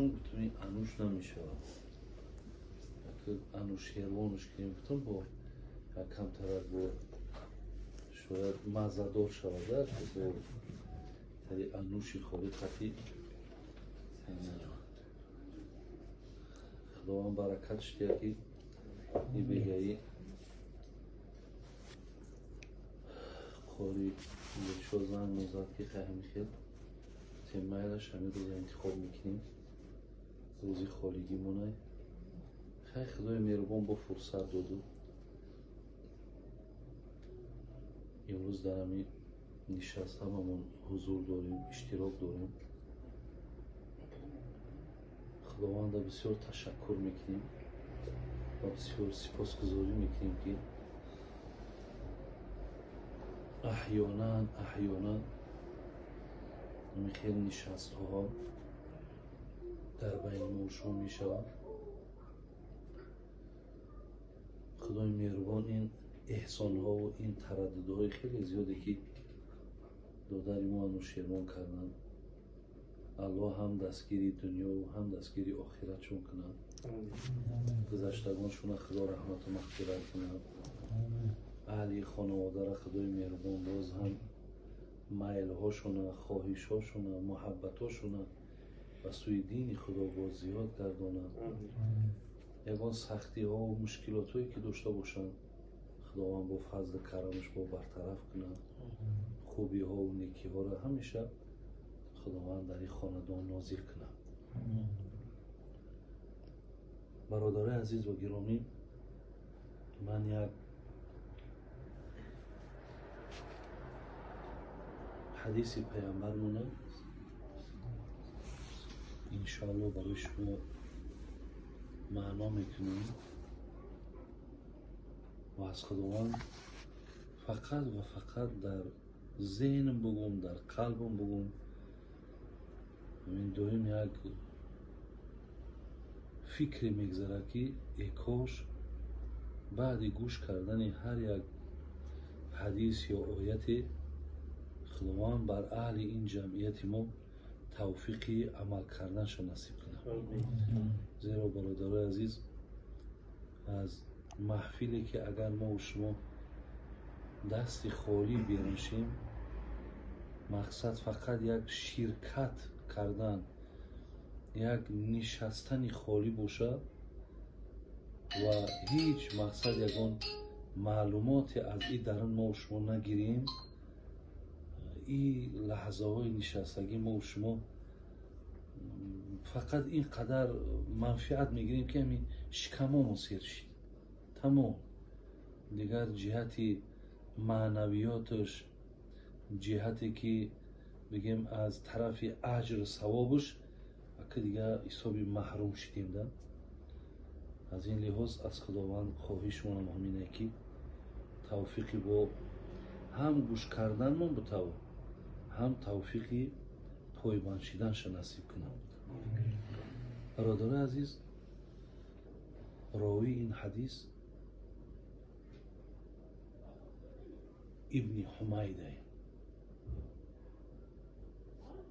Анушум гуфтам, ин ануш намешавад. Анушервонуш кунем гуфтам, бо камтарак бо шояд маззадор шавад, бо тари ануши холӣ хати. Худованд баракатш диҳад, ки ин бегаи қори бечо занг мезад, ки ҳамин хел темайлаш ҳамин рӯза интихоб мекунем, рӯзи холигимонай. Хай, Худои меҳрубон бо фурсат доду имрӯз дар ҳамин нишаст ҳамамон ҳузур дорем, иштирок дорем. Худованда бисёр ташаккур мекунем ва бисёр сипосгузорӣ мекунем, ки аҳёнан ҳамин хел нишастҳо дар байни мо шумо мешавад. Худои меҳрубон ин эҳсонҳову ин тараддудҳои хеле зиёде, ки додари мо Анушервон карданд, Аллоҳ ҳам дастгири дунёву ҳам дастгири охиратшон кунад. Гузаштагоншона Худо раҳмату мағфират кунад. Аҳли хонаводаро Худои меҳрубон боз ҳам майлҳошона, хоҳишҳошона, муҳаббатҳошона ба сӯи дини Худо боз зиёд гардонад. Ягон сахтиҳову мушкилотҳое ки дошта бошанд, Худованд бо фазлу карамаш бо бартараф кунад. Хубиҳову некиҳоро ҳамеша Худованд дар ин хонадон нозил кунад. Бародарои азиз ва гиромӣ, ман як ҳадиси паямбармона иншоалло барои шумо маъно мекунем ва аз Худованд фақат ва фақат дар зеҳнам бугум, дар қалбам бугум, ҳамин доим як фикре мегзарад, ки э кош баъди гӯш кардани ҳар як ҳадис ё ояте Худованд бар аҳли ин ҷамъияти мо тавфиқи амал карданашо насиб кунад. Зеро, бародарои азиз, аз маҳфиле ки агар мо шумо дасти холӣ берун, мақсад фақат як ширкат кардан, як нишастани холӣ бошад ва ҳеҷ мақсад ягон маълумоте аз ин дарун мо шумо нагирем, ин лаҳзаҳои нишастагӣ мо шумо фақат ин қадар манфиат мегирем, ки ҳамин шикамомон сер шид, тамом. Дигар ҷиҳати маънавиёташ, ҷиҳате ки бигем аз тарафи аҷру савобаш, ака дигар ҳисоби маҳрум шидем да. Аз ин лиҳоз аз Худованд хоҳишмонам ҳамине, ки тавфиқи бо ҳам гӯш карданмон бутав, ҳам тавфиқи пойбанд шиданша насиб кунам. Бародарои азиз, ровии ин ҳадис Ибни Ҳумайда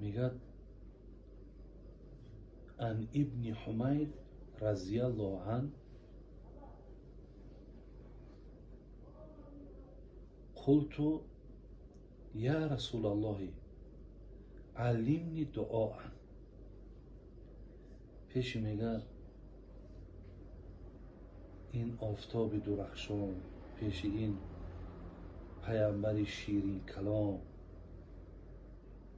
мегӯяд: ан Ибни Ҳумайд разияллоҳу ан қулту я Расулаллоҳи аллимни дуоан. Пеши мега ин офтоби дурахшон, пеши ин паямбари ширинкалом,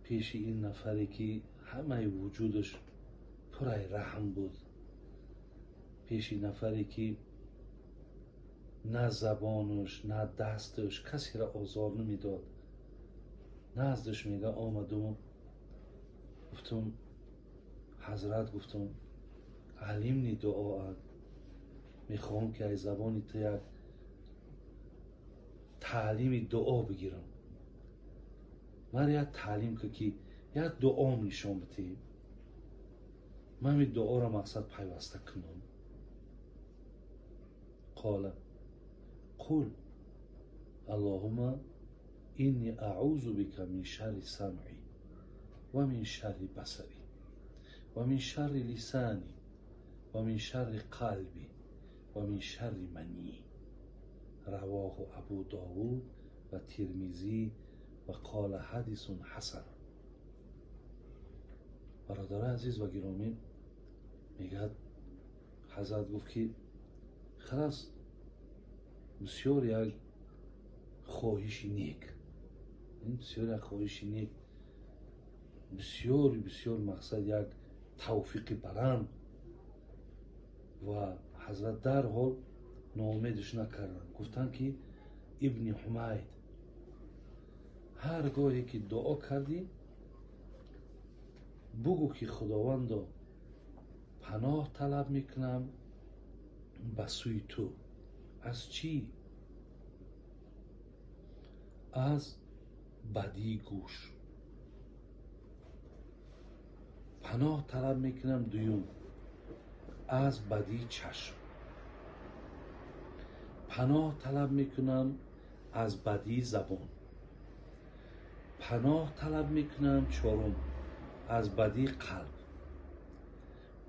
пеши ин нафаре ки ҳамаи вуҷудаш пурай раҳм буд, пеши нафаре ки на забонаш, на дасташ касеро озор намедод, наздаш мега омадум, гуфтум: ҳазрат, гуфтум, аллимни дуоат, мехоҳам ки аз забони ту як таълими дуо бигирам, ман як таълим ку, ки як дуом нишон бидиҳӣ, ман ин дуоро мақсад пайваста кунам. Қола қул аллоҳума инни аъузу бика мин шарри самъи ва мин шарри басари ва мин шарри лисани ва мин шарри қалби ва мин шарри мани. Равоҳу Абу Довуд ва Тирмизӣ ва қола ҳадисун ҳасан. Бародарои азиз ва гиромӣ, мегӯяд ҳазрат гуфт ки халас бисёр як хоҳиши нек, бисёр як хоҳиши нек, бисёр бисёр мақсад як тавфиқи баланд. Ва ҳазрат дарҳол ноумедаш накарданд, гуфтанд ки Ибни Ҳумайд, ҳар гоҳе ки дуо кардӣ бугӯ ки Худовандо паноҳ талаб мекунам ба сӯи ту. Аз чӣ? Аз бадии гӯш паноҳ талаб мекунам, дуюм аз бадии чашм паноҳ талаб мекунам, аз бадии забон паноҳ талаб мекунам, чорум аз бадии қалб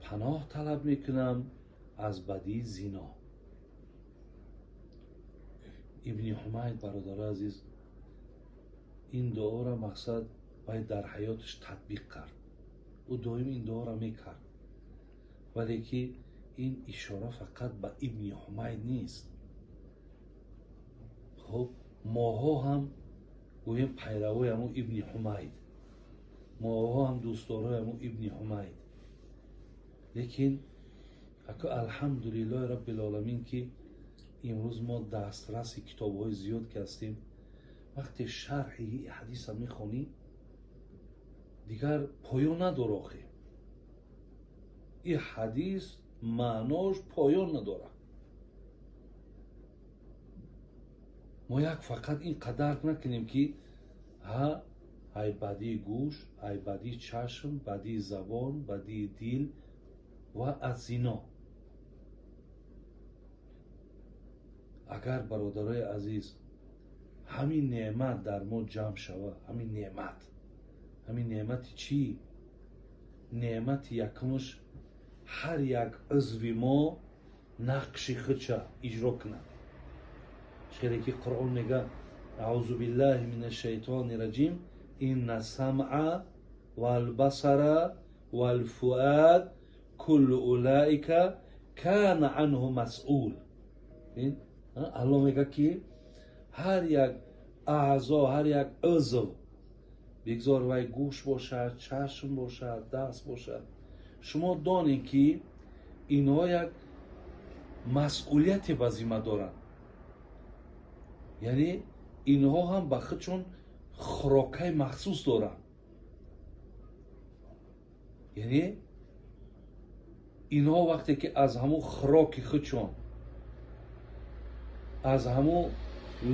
паноҳ талаб мекунам, аз бадии зино. Ибни Ҳумайд, бародари азиз, ин дуоро мақсад бояд дар ҳаёташ татбиқ кард. Ӯ доим ин дуоро мекард, вале ки ин ишора фақат ба Ибни Ҳумайд нест. Хуб, моҳо ҳам гӯем пайравои ҳамун Ибни Ҳумайд, моҳо ҳам дӯстдорои ҳамун Ибни Ҳумайд. Лекин аку алҳамдулиллоҳи раббил оламин ки имрӯз мо дастраси китобҳои зиёд ки ҳастем, вақте шарҳи ҳадиса мехонӣ дигар поён надора. Охе ин ҳадис маънош поён надорад. Мо як фақат ин қадар накунем ки ҳа ай бадии гӯш, ай бадии чашм, бадии забон, бадии дил ва аз зино. Агар бародарои азиз ҳамин неъмат дар мо ҷамъ шавад, ҳамин неъмат, ҳамин неъмати чӣ? Неъмати якумаш ҳар як узви мо нақши худша иҷро кунад. Хеле ки Қуръон мега аузу биллаҳи минаш шайтони раҷим инна самъа вал басара вал фуад куллу улаика кана анҳу масъул. Аллоҳ мега ки ҳар як аъзо, ҳар як узв, бигзор вай гӯш бошад, чашм бошад, даст бошад, шумо донед ки инҳо як масъулияте ба зимма доранд. Яъне инҳо ҳам ба худшон хӯрокаи махсус доранд. Яъне инҳо вақте ки аз ҳамун хӯроки худшон, аз ҳамун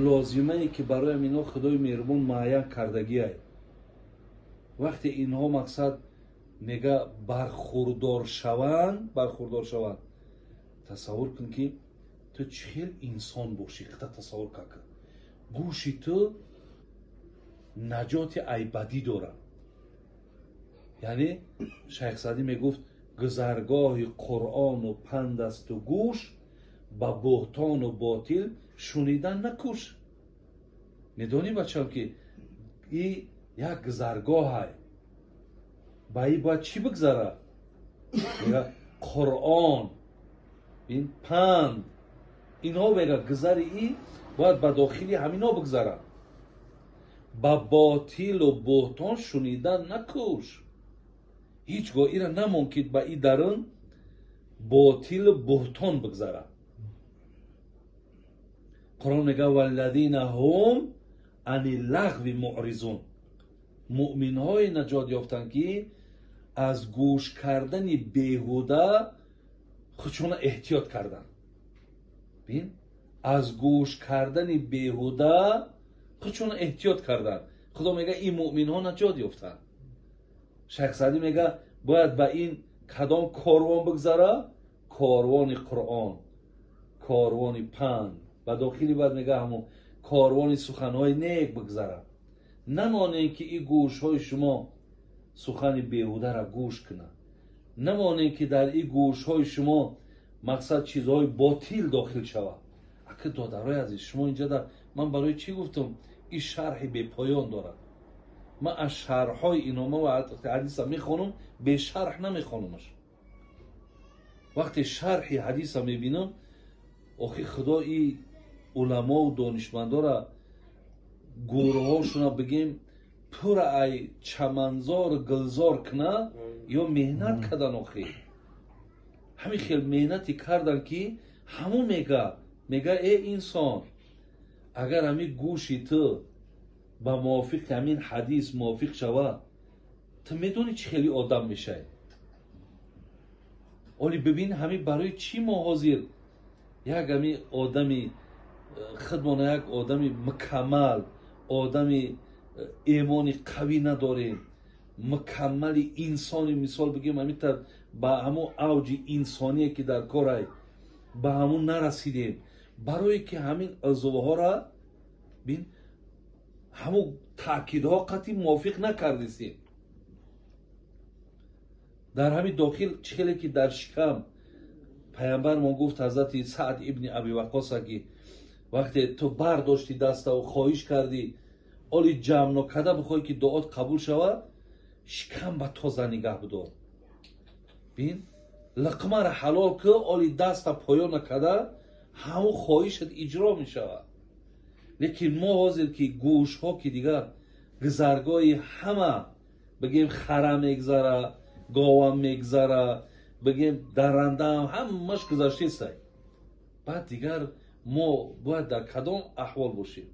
лозимае ки барои инҳо Худои меҳрубон муайян кардагиай, вақте инҳо мақсад мега бархурдор шаванд, бархурдор шаванд, тасаввур кун ки ту чӣ хел инсон бошӣ, хита тасаввур кун. Гӯши ту наҷоти айбадӣ дорад. Яъне Шайх Саъдӣ мегуфт гузаргоҳи Қуръону панд асту гӯш, ба буҳтону ботил шунидан накуш. Медонӣ бачам ки и як гузаргоҳай, ба и бояд чӣ бигзара? Мега Қуръон, ин панд, инҳо мега гузари и бояд ба дохили ҳаминҳо бигзарад. Ба ботилу буҳтон шунидан накуш. Ҳеҷ гоҳ ира намон ки ба и дарун ботилу буҳтон бигзарад. Қуръон мега валлазина ҳум ани лағви муъризун. Муъминҳое наҷот ёфтанд ки аз гӯш кардани беҳуда худшона эҳтиёт карданд. Бин, аз гӯш кардани беҳуда худшона эҳтиёт карданд. Худо мега ин муъминҳо наҷот ёфтанд. Шайх Саъдӣ мега бояд ба ин кадом корвон бигзара? Корвони Қуръон, корвони панд. Ба дохили бояд мега ҳамон корвони суханҳои нек бигзара. Намонем ки ин гӯшҳои шумо сухани беҳударо гӯш кунад. Намонем ки дар ин гӯшҳои шумо мақсад чизҳои ботил дохил шавад. Ака додарои азиз, шумо инҷа дар ман барои чӣ гуфтам ин шарҳи бепоён дорад. Ман аз шарҳҳои инома ва ҳадиса мехонам, бешарҳ намехонамаш. Вақте шарҳи ҳадиса мебинам, охи худо ин уламову донишмандора гӯрҳошона бигем пура ай чаманзор гулзор кна ё меҳнат кардан. Охи ҳамин хел меҳнате кардан ки ҳамун мега э инсон, агар ҳамин гӯши ту ба мувофиқи ҳамин ҳадис мувофиқ шавад, ту медонӣ чӣ хели одам мешавӣ. Оли бибин ҳамин барои чӣ мо ҳозир як ҳамин одами худмона як одами мукаммал, одами эмони қавӣ надорем, мукаммали инсони мисол бигем ҳамин тавр ба ҳамун авҷи инсоние ки дар корай ба ҳамун нарасидем, барое ки ҳамин узвҳоро бин ҳамун таъкидҳо қатъи мувофиқ накардистем. Дар ҳамин дохил чӣ хеле ки дар шикам паямбармон гуфт ҳазрати Саъд ибни Аби Ваққоса ки вақте ту бардошти даставу хоҳиш кардӣ, оли ҷамъ нокарда бихоҳӣ ки дуот қабул шавад, шикам ба тоза нигаҳ бидор. Бин лиқмаро ҳалол ки, оли даста поён накарда ҳамун хоҳишат иҷро мешавад. Лекин мо ҳозир ки гӯшҳо ки дигар гузаргоҳи ҳама бигем хара мегзара, говам мегзара, бигем дарандаам ҳамаш гузаштесай. Баъд дигар мо бояд дар кадом аҳвол бошем?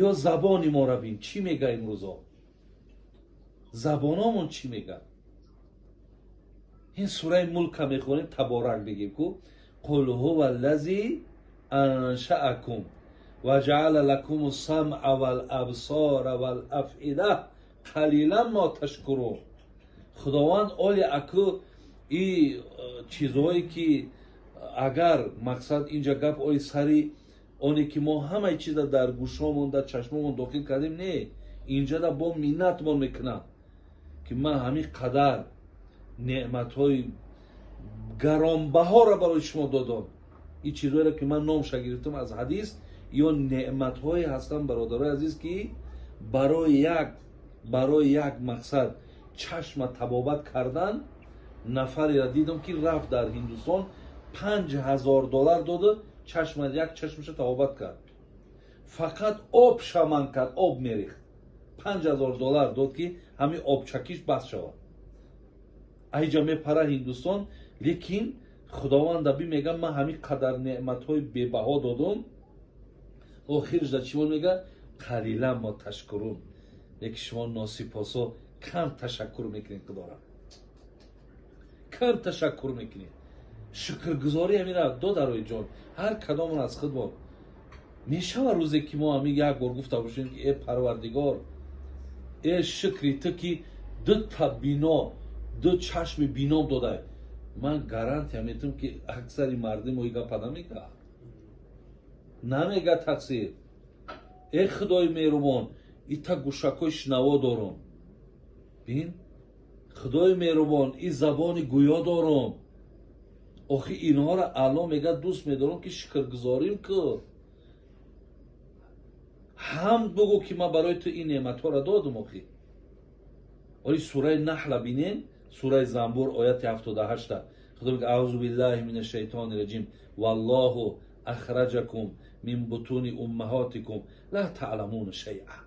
Ё забони моро бин чӣ мега имрӯзо? Забономон чӣ мега? Ин сураи Мулка мехонем, Таборак бигем ку қул ҳува аллази аншаакум ва ҷаала лакум самъа вал абсора вал афъида қалилан мо ташкурун. Худованд оли аку и чизҳое ки агар мақсад инҷа гап ои сари оне ки мо ҳамаи чиза дар гӯшомон дар чашмомон дохил кардем, не, инҷада бо миннатмон мекунам ки ман ҳамин қадар неъматҳои гаронбаҳоро барои шумо додам. Ин чизҳоеро ки ман номша гирифтам аз ҳадис, ё неъматҳое ҳастанд бародарои азиз ки барои як мақсад чашма табобат кардан. Нафареро дидам ки рафт дар Ҳиндустон $5000 дода, чашма як чашмаша табобат кард. Фақат об шаман кард, об мерехт. $5000 дод ки ҳамин обчакиш бас шавад. Айҷа мепара Ҳиндустон, лекин Худованд би мега ман ҳамин қадар неъматҳои бебаҳо додум. Охирш да чӣ мега? Қалилан мо ташкурун. Лекин шумо носипосо кам ташаккур мекунед Худоро. Кам ташаккур мекунед. Шукргузорӣ ҳамина додарои ҷон, ҳар кадомон аз худмон мешава рӯзе ки мо ҳамин як бор гуфта бошем ки э Парвардигор, э шукри ту ки дута бино, ду чашми бином додай. Ман гарантия метавам ки аксари мардум ин гапа намега. Намега тақсир. Э Худои меҳрубон, ита гӯшакҳои шунаво дорам. Бин, Худои меҳрубон, и забони гӯё дорам. Охи инҳоро Аллоҳ мега дӯст медорам ки шукргузорим ку. Ҳамд бугӯ ки ман барои ту ин неъматҳоро додам. Охи оли сураи Наҳла бинен, сураи Замбур ояти 78. Худо мега аъузу биллаҳи минаш шайтони раҷим валлоҳу ахраҷакум мин бутуни уммаҳотикум ла таъламуна шайъа.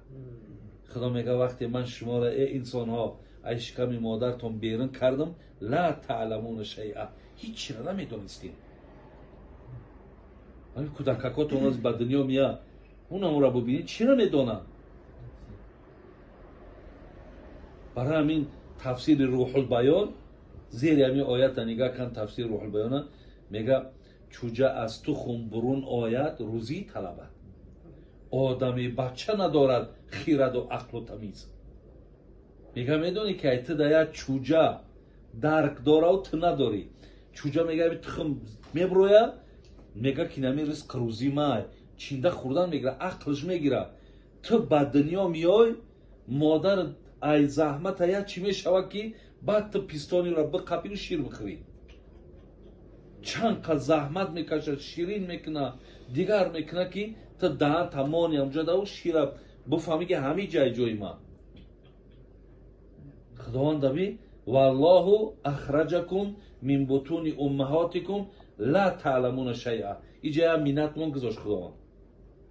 Худо мега вақте ман шуморо э инсонҳо аз шиками модартон берун кардам, ла таъламуна шайъа, ҳеҷ чиро намедонистем. Ҳамин кӯдакакотон аз ба дунё меяд, унамро бубинед, чиро медонад? Барои ҳамин тафсири Рӯҳулбаён зери ҳамин оята нигаҳ кан, тафсири Рӯҳулбаёна мега чӯҷа аз тухм бурун ояд, рӯзӣ талабад. Одами бача надорад хираду ақлу тамиз. Мега медонӣ ки ай ту да як чӯҷа дарк дораву ту надорӣ. Чӯҷа мега тухм меброяд, мега ки нами ризқ рӯзӣ май, чинда хӯрдан мегира, ақлш мегира. Ту ба дунё меой, модар Ай заҳмата як чӣ мешавад, ки баъд ту пистонеро биқапину шир бихӯрӣ. Чанд қад заҳмат мекашад, ширин мекуна, дигар мекуна, ки ту даҳан тамони ҳамҷо даву шира бифаҳмӣ, ки ҳамин ҷай ҷои ман. Худованд аби валлоҳу ахраҷакум мин бутуни уммаҳотикум ла таъламуна шайъа. Иҷа як миннатмон гузошт Худованд.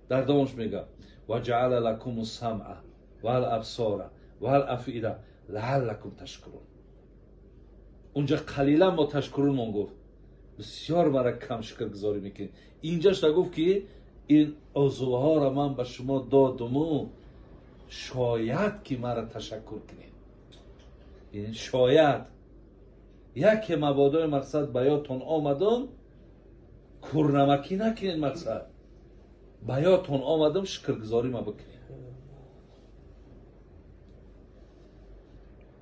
Дар давомаш мега ва ҷаъала лакуму самъа вал абсора вал афида лааллакум ташкурун. Унҷа қалилан мо ташкурунмон гуфт, бисёр мара кам шукргузорӣ мекунед. Инҷашта гуфт, ки ин узвҳоро ман ба шумо додуму шояд ки мара ташаккур кунед. Ин шояд яке мабодои мақсад ба ёдтон омадум, курнамакӣ накунед, мақсад ба ёдтон омадум, шукргузорӣ ма бикунед.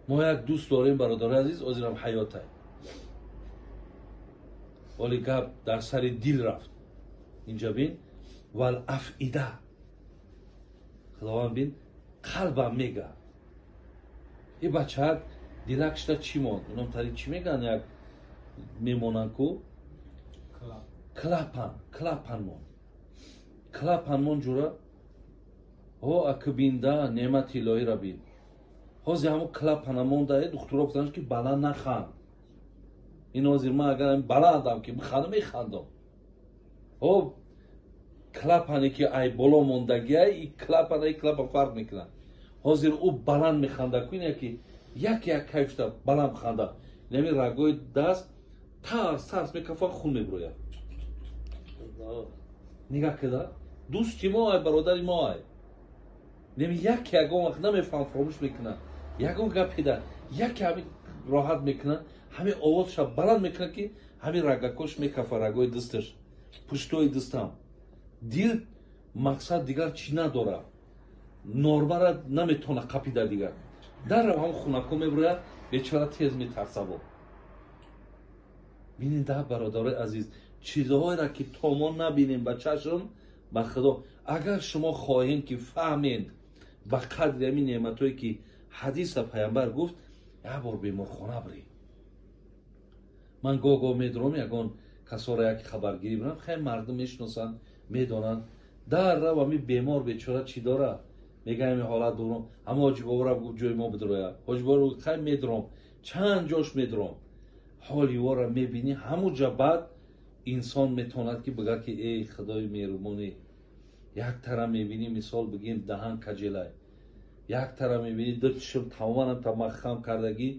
Мо як дӯст дорем, бародари азиз, озирам ҳаётай. Вале гап дар сари дил рафт. Инҷа бин вал афида. Худованд бин қалбам мега. И бачаак дилакшта чӣ монд? Унам тари чӣ меган, як мемонанд ку? Клапан, клапан монд. Клапан монд ҷура. О, аки бинда неъмати илоҳиро бин. Ҳозир ҳамон клапана монда, духтуро гуфтанд, ки баланд наханд. Ин ҳозир ман агар баландам ки бихандам, механдам. О, клапане ки ай боло мондагиай, и клапан, ай клапан фарқ мекунад. Ҳозир ӯ баланд механда, ку ин яки як як кайфта баланд ханда. Нами рагои даст тарс тарс мекафа, хун меброяд. Нигаҳ кида, дӯсти мо ай, бародари мо ай. Нами як ягон вақт намефаҳм, фаромӯш мекунад. Ягон гап ҳида, яке ҳамин роҳат мекунад, ҳамин овозша баланд мекунад, ки ҳамин рагакош мекафа, рагои дасташ, пуштои дастам. Дил мақсад дигар чӣ надорад. Нормара наметавона қапида дигар. Дар ҳам хунако меброяд, бечора тез метарсабо. Бинед, да, бародарои азиз, чизҳоеро ки то мо набинем ба чашм, ба Худо, агар шумо хоҳем ки фаҳмед ба қадри ҳамин неъматҳое ки ҳадиса пайғамбар гуфт, як бор беморхона биред. Ман гоҳ-гоҳ медурам, ягон касоро як хабаргирӣ бирам, хеле мардум мешиносанд, медонанд. Дар рав ҳамин бемор бечора чӣ дорад? Мегӯям ҳамин ҳолат дорам. Ҳама ҳоҷи бобора гуфт ҷои мо бидрояд. Ҳоҷи бобора гуфт хай медурам. Чанд ҷош медурам. Ҳоли вора мебинӣ, ҳамун ҷа баъд инсон метавонад ки бигӯяд ки эй Худои меҳрубонӣ. Як тара мебинӣ, мисол бигем, даҳан каҷелай. Як тара мебинӣ, ду чишм тамоман тамаххам кардагӣ,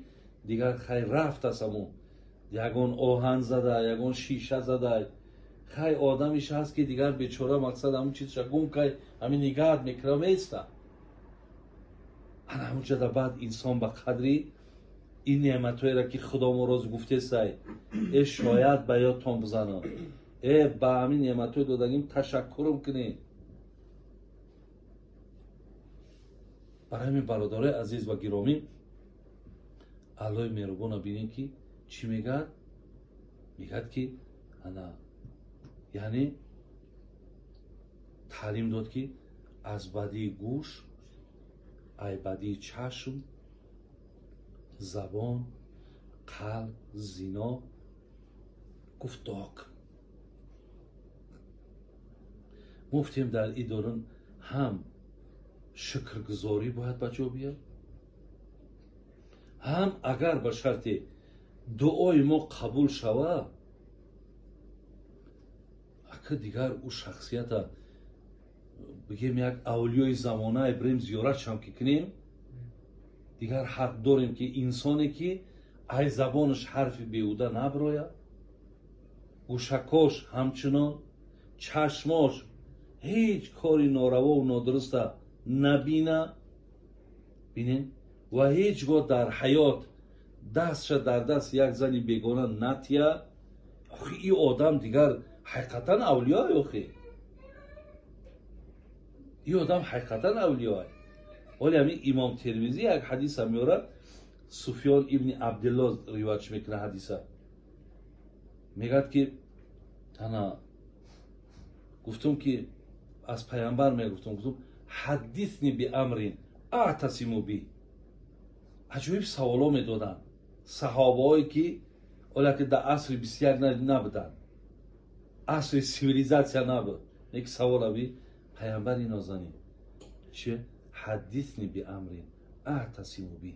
дигар хай рафт аз ҳамун. Ягон оҳан зада, ягон шиша зада. Хай одамиш ҳаст ки дигар бечора мақсад ҳамун чизша гум кай, ҳамин нигаҳат мекунад, меиста. Ана ҳамун ҷада баъд инсон ба қадри ин неъматҳоеро ки Худо мо роз гуфтесай, э шояд ба ёдтон бизанам, э ба ҳамин неъматҳои додагим ташаккурм кунед. Барои ҳамин бародарои азиз ва гиромӣ, Аллоҳи меҳрубонро бинем ки чӣ мегӯяд? Мегӯяд ки ана, яъне таълим дод ки аз бадии гӯш, ай бадии чашм, забон, қалб, зино гуфт дуо кун. Гуфтем дар ин дорун ҳам шукргузорӣ бояд ба ҷо биёд, ҳам агар ба шарти дуои мо қабул шавад, ака дигар ӯ шахсията бигем як авлиёи замонае бирем зиёратшам ки кунем, дигар ҳақ дорем ки инсоне ки ай забонаш ҳарфи беҳуда наброяд, гӯшакош ҳамчунон, чашмош ҳеҷ кори норавову нодуруста набина, бинед, ва ҳеҷ гоҳ дар ҳаёт дастша дар даст як зани бегона натия. Охи ин одам дигар ҳақиқатан авлиёй, охи ин одам ҳақиқатан авлиёй. Вале ҳамин Имом Термизӣ як ҳадиса меорад, Суфён ибни Абдулло ривоятш мекунад ҳадиса. Мегӯяд ки ана гуфтум ки аз пайғамбар мегуфтум, гуфтум ҳаддисни биамрин аътасиму би. Аҷоиб саволо медоданд саҳобаҳое ки ола ки дар асри 21 набуданд, асри цивилизация набуд. Як савол аби паямбари нозанин чи حدثني بأمر أعتصم به,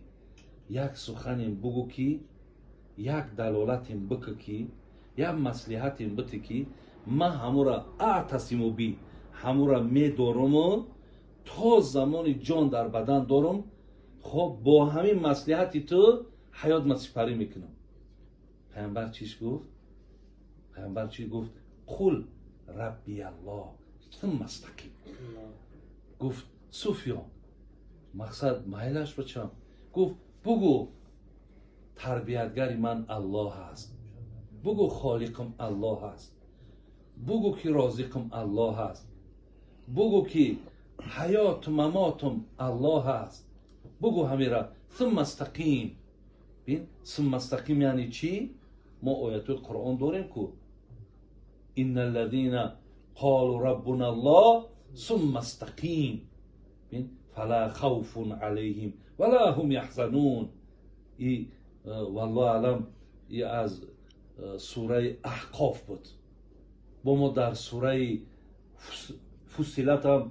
як суханем бугӯ ки, як далолатем бикӯ ки, як маслиҳатем бите ки ман ҳамура أعتصم به, ҳамура медоруму то замони ҷон дар бадан дорум, хоб бо ҳамин маслиҳати ту ҳаёт ма сипарӣ мекунам. Паямбар чиш гуфт? Паямбар чӣ гуфт? قل ربي الله ثم استقم. Гуфт: Суфён, мақсад майлаш бачам, гуфт: бугӯ тарбиятгари ман Аллоҳ аст, бугӯ холиқим Аллоҳ аст, бугӯ ки розиқим Аллоҳ аст, бугӯ ки ҳаёту мамотум Аллоҳ аст, бугӯ ҳамира. ثم استقم. Бин, ثم استقم яъне чӣ? Мо оятҳои Қуръон дорем ку: إن الذين قالوا ربنا الله ثم استقيم فلا خوف عليهم ولا هم يحزنون. И والله أعلم, и аз сураи Аҳқоф буд. Бо мо дар сураи Фусилат ҳам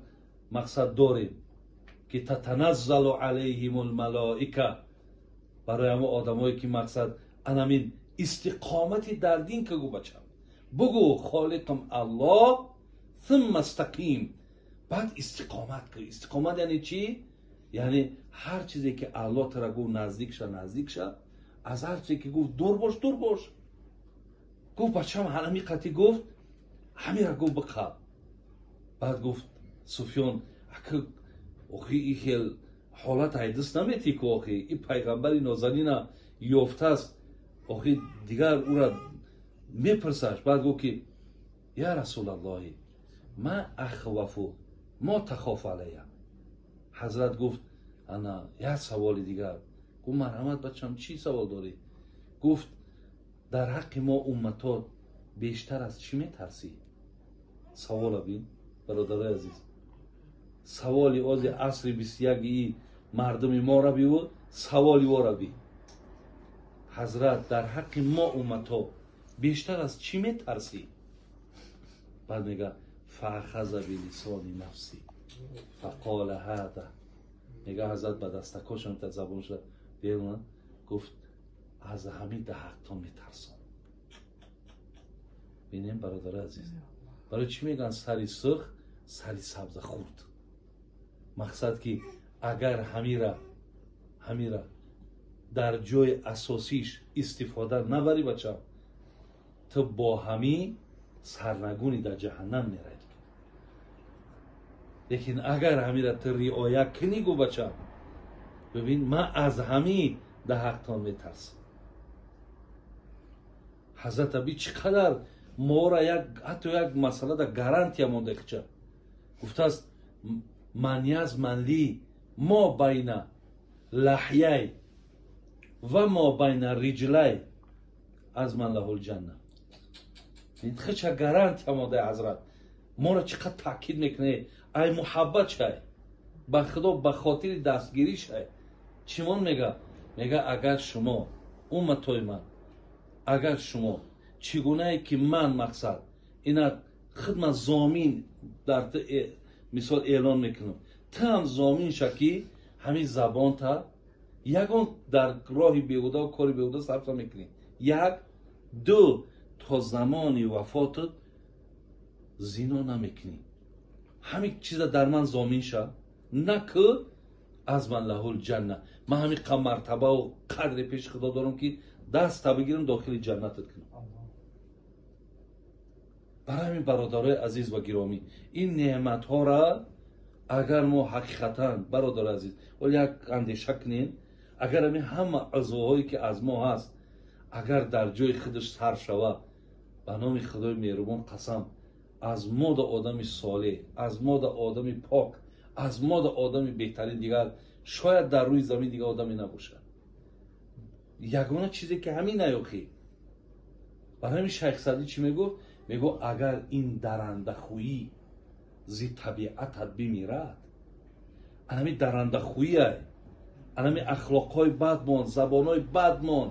мақсад дорем ки تتنزل عليهم الملائكة, барои ҳамо одамое ки мақсад анамин истиқомати дар дин ка. Гу бачам, бугӯ холиқам Аллоҳ, ثم استقم, баъд истиқомат кун. Истиқомат яъне чӣ? Яъне ҳар чизе ки Аллоҳ тара гуфт наздик ша, наздик ша, аз ҳар чизе ки гуфт дур бош, дур бош. Гуфт: бачам, ҳанами қатӣ гуфт, ҳамира гуфт биқаб. Баъд гуфт Суфён: ака, охи и хел ҳолат ҳайдис наметӣ ку, охи и пайғамбари нозанина ёфтааст, охи дигар ура мепурсаш. Баъд гуфт ки: يا رسول الله، ما أخوف ما تخاف علي. Ҳазрат гуфт: ана як саволи дигар. Гуфт: марҳамат, бачам, чӣ савол дорӣ? Гуфт: дар ҳаққи мо умматот бештар аз чӣ метарсӣ? Савола бин, бародарои азиз, саволи ози асри 21-и мардуми мора биву саволи вора би. Ҳазрат: дар ҳаққи мо уммато бештар аз чӣ метарсӣ? Баъд мега: فأخذ بلسان نفسي فقال هذا. Мега, ҳазрат ба дастакошам та забон шуда берун гуфт: аз ҳамин даҳақтон метарсам. Бинем, бародари азиз, барои чӣ мегӯянд сари сурх сари сабза хурд? Мақсад ки агар ҳамира дар ҷои асосиш истифода набарӣ, бача, ту бо ҳамин сарнагуни дар ҷаҳаннам меравӣ. Лекин агар ҳамира ту риоя кунӣ, гу бача, бибин, ман аз ҳамин даҳақтон метарсам. Ҳазрат аби чӣ қадар мора як ҳатто як масъалада гарантия монда хича гуфтааст: من يضمن لي ما بين لحيي وما بين رجلي أضمن له الجنة. Хича гарантия монда. Ҳазрат моро чӣ қадр таъкид мекунӣ, ай муҳаббат шай ба Худо, ба хотири дастгирӣ шай. Чимон мега? Мега: агар шумо умматои ман, агар шумо чӣ гунае ки ман мақсад ина хидмат зомин дар мисол эълон мекунам, ту ҳам зомин ша ки ҳамин забонта ягон дар роҳи беҳудаву кори беҳуда сарф намекунӣ, як, ду, то замони вафотат зино намекунӣ, ҳамин чиза дар ман зомин ша, на ку أضمن له الجنة. Ман ҳамин қа мартабаву қадре пеши Худо дорам ки даста бигирам, дохили ҷаннатат кунам. Барои ҳамин, бародарои азиз ва гиромӣ, ин неъматҳоро агар мо ҳақиқатан, бародари азиз, вале як андеша кунем, агар ҳамин ҳама узвҳое ки аз мо ҳаст, агар дар ҷои худаш сар шава, ба номи Худои меҳрубон қасам, аз мода одами солеҳ, аз мода одами пок, аз мода одами беҳтарин дигар шояд дар рӯи замин дигар одаме набошад. Ягона чизе ки ҳамин наёхӣ. Барои ҳамин Шайх Саъдӣ чӣ мегуфт? Мегуфт: агар ин дарандахӯӣ зи табиатат бимирад, ҳамин дарандахӯия. Анами ахлоқҳои бадмон, забонҳои бадмон,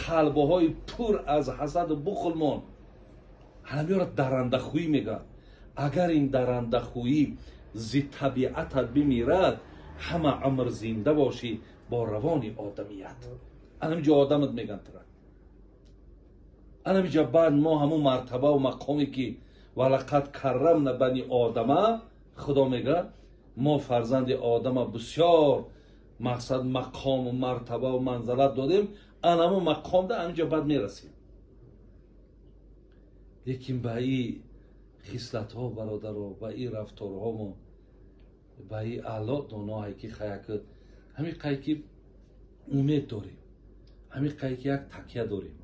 қалбҳои пур аз ҳасаду бухлмон, ҳамиёро дарандахӯӣ мегӯянд. Агар ин дарандахӯӣ зи табиатат бимирад, ҳама умр зинда бошӣ бо равони одамият. Анамиҷо одамат мегӯянд тура. Анамиҷо баъд мо ҳамун мартабаву мақоме ки валақад каррамна бани одама, Худо мегӯяд мо фарзанди одама бисёр мақсад мақому мартабаву манзалат додем, анаму мақомда анамиҷо баъд мерасем. Лекин ба ин хислатҳо бародаро, ба ин рафторҳомо, ба ин аъло доноҳое ки хаяк ҳамин қай ки умед дорем, ҳамин қай ки як такя дорем.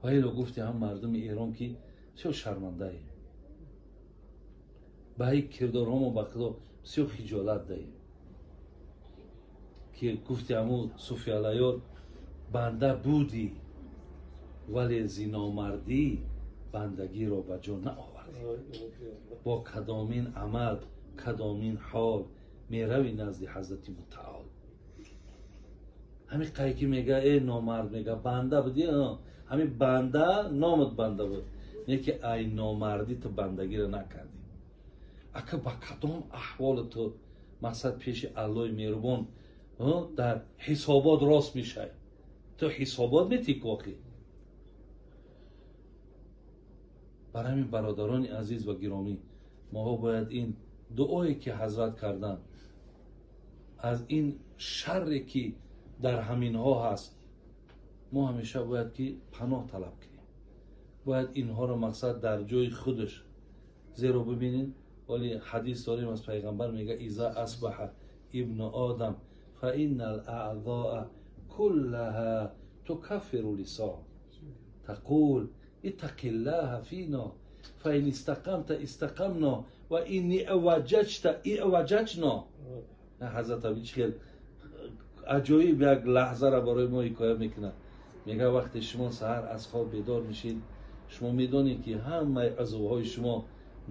Ва ило гуфти ҳам мардуми Эрон ки бисёр шармандаем, ба ин кирдорҳомо ба Худо бисёр хиҷолат даем, ки гуфти ҳамун Суфиалаёр банда будӣ, вале зиномардӣ бандагиро ба ҷо наовардӣ. Бо кадомин амал, кадомин ҳол меравӣ назди Ҳазрати Мутаол. Ҳамин қай ки мега э номард, мега банда будӣ, ҳамин банда номат банда буд, не ки ай номардӣ ту бандагиро накардӣ. Ака ба кадом аҳволи ту мақсад пеши Аллоҳи меҳрубон дар ҳисобот рост мешавӣ? Ту ҳисобот метӣ коқӣ? Бар ҳамин бародарони азиз ва гиромӣ, моҳо бояд ин дуое ки ҳазрат карданд, аз ин шарре ки дар ҳаминҳо ҳаст, мо ҳамеша бояд ки паноҳ талаб кунем. Бояд инҳоро мақсад дар ҷои худаш. Зеро бибинед, вале ҳадис дорем аз пайғамбар мега иза асбаҳа ибну одам фа иннал аъзоа куллаҳа тукаффиру лисон тақул иттақиллаҳа фино фа ин истақамта истақамно ва ин иваҷаҷта иваҷаҷно. Ҳазрат Абӣ чӣ хел аҷоиб як лаҳзаро барои мо ҳикоя мекунад. Мега вақте шумо саҳар аз хоб бедор мешед, шумо медонед ки ҳамаи узвҳои шумо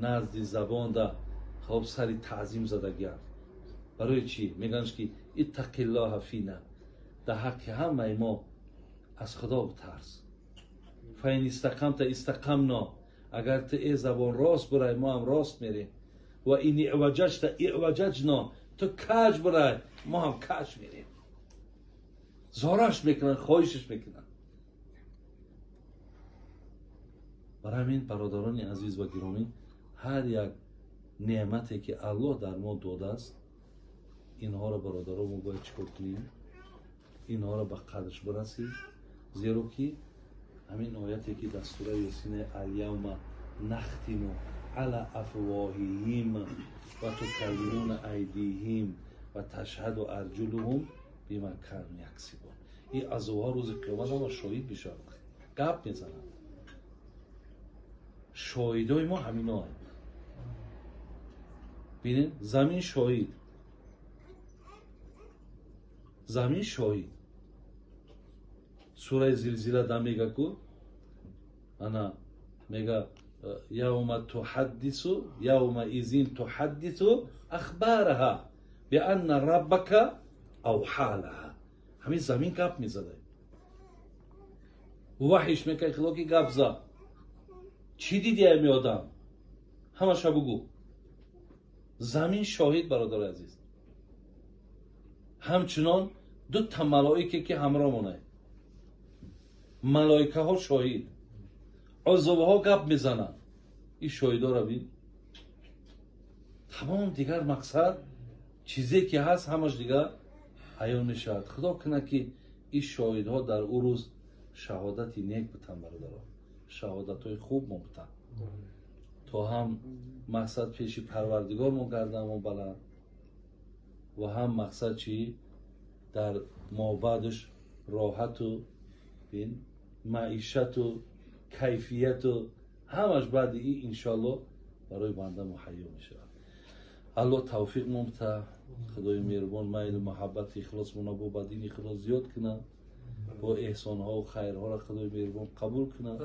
назди забонда хоб сари таъзим задагианд. Барои чӣ? Мегӯянд ки иттақиллаҳа фина, дар ҳаққи ҳамаи мо аз Худо битарс. Фа ин истақамта истақамно, агар ту э забон рост бирай, мо ҳам рост мерем. Ва ин иваҷаҷта иваҷаҷно, ту каҷ бирай, мо ҳам каҷ мерем. Зораш мекунанд, хоҳишаш мекунанд. Барои ҳамин бародарони азиз ва гиромӣ, ҳар як неъмате ки Аллоҳ дар мо додааст, инҳоро бародаро мо бояд чӣ кор кунем? Инҳоро ба қадрш бирасем, зеро ки ҳамин ояте ки дар сураи Ёсин ал-явма нахтиму ала афвоҳиҳим ва тукаллимуна айдиҳим ва ташҳаду арҷулуҳум бима кану яксибун. Ин аъзоҳо рӯзи қиёмат ҳама шоҳид мешаванд, гап мезананд. Шоҳидои мо ҳаминоанд. Бинед, замин шоҳид, замин шоҳид. Сураи Зилзила да мега ку ана мега явма тухаддису явма изин тухаддису ахбараҳа бианна раббака авҳа лаҳа. Ҳамин замин гап мезада, ваҳиш мекард Худо ки гап зад. Чӣ диди ами одам? Ҳамаша бугӯ. Замин шоҳид бародари азиз. Ҳамчунон ду та малоике ки ҳамроҳ монанд, малоикаҳо шоҳид, узвҳо гап мезананд. Ин шоҳидоро бин. Тамом дигар мақсад чизе ки ҳаст ҳамаш дигар аён мешавад. Худо кунад ки ин шоҳидҳо дар ӯ рӯз шаҳодати нек бутанд бародаро, шаҳодатҳои хуб мо бутанд, то ҳам мақсад пеши Парвардигор мо гардамо баланд ва ҳам мақсад чи дар мобадаш роҳату маишату кайфияту ҳамаш баъди ин иншоаллоҳ барои банда муҳайё мешавад. Аллоҳ тавфиқ мумта, Худои меҳрубон майлу муҳаббати ихлосмона бо ба дини Худо зиёд кунад, бо эҳсонҳову хайрҳоро Худои меҳрубон қабул кунад.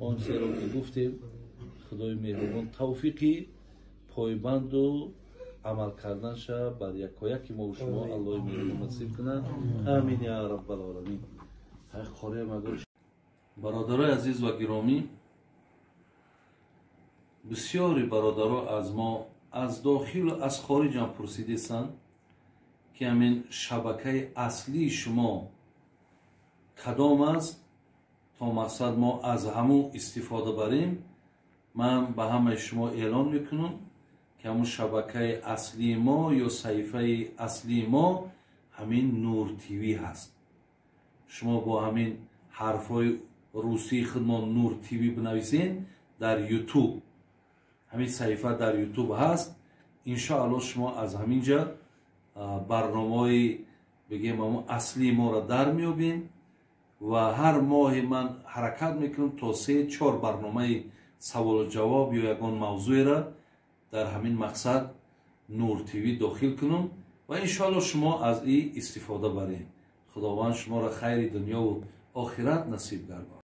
Он чизеро ки гуфтем, Худои меҳрубон тавфиқи пойбанду Амал карданша бар якояки мо шумо Аллоҳи меҳрубон насиб кунад. Амин я раббал оламин. Бародарои азиз ва гиромӣ, бисёри бародаро аз мо аз дохилу аз хориҷам пурсидистанд, ки ҳамин шабакаи аслии шумо кадом аст, то мақсад мо аз ҳамун истифода барем. Ман ба ҳамаи шумо эълон мекунам, ки ҳамун шабакаи аслии мо ё саҳифаи аслии мо ҳамин Нур ТВ ҳаст. Шумо бо ҳамин ҳарфҳои русии худмон Нур ТВ бинависен дар Ютуб, ҳамин саҳифа дар Ютуб ҳаст. Иншоалло, шумо аз ҳамин ҷа барномаҳои, бигем, ҳамун аслии моро дар меёбем ва ҳар моҳе ман ҳаракат мекунам, то 3-4 барномаи саволу ҷавоб ё ягон мавзӯеро дар ҳамин мақсад Нур ТВ дохил кунам ва иншоалло шумо аз ин истифода баред. Худованд шуморо хайри дунёву охират насиб гардон.